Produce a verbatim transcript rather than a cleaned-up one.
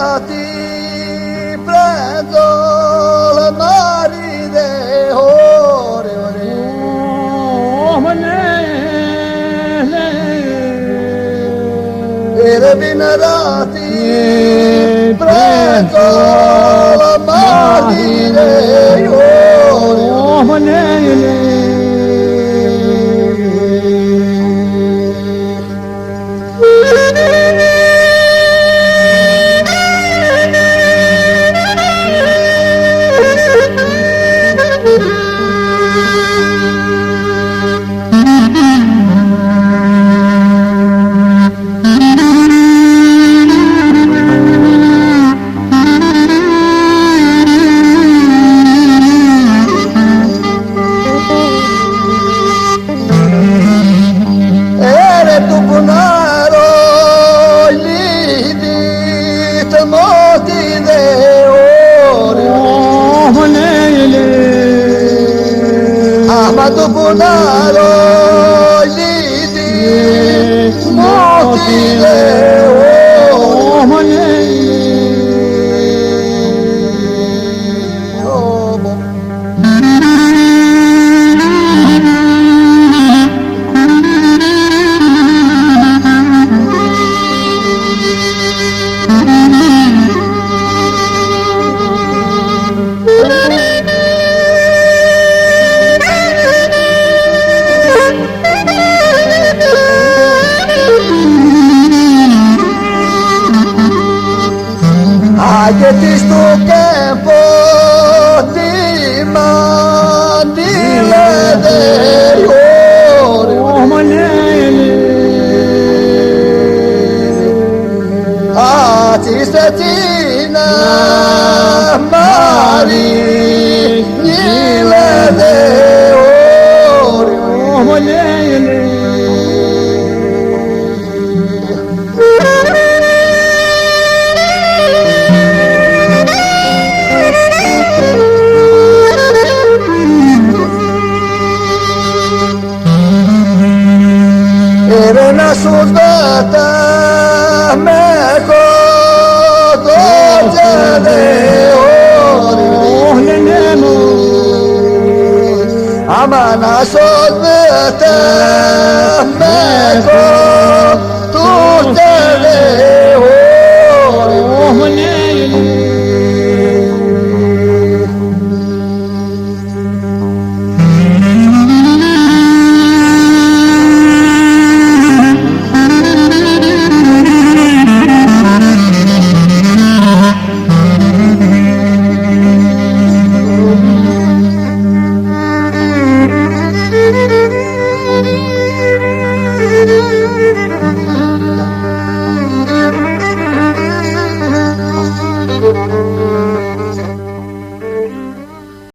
Ti prendzola mari di ori, ori. Ere vinarati prendzola mari di ori, ori. Ere tu bunaro, lidi, tu moti di ori. Ama tu bunaro, lidi, tu moti di ori. Agitis tu campo di mandile di ori. Atis tina mari nile di ori. Ere na sudata me koto de ori. Ama na sudata me koto.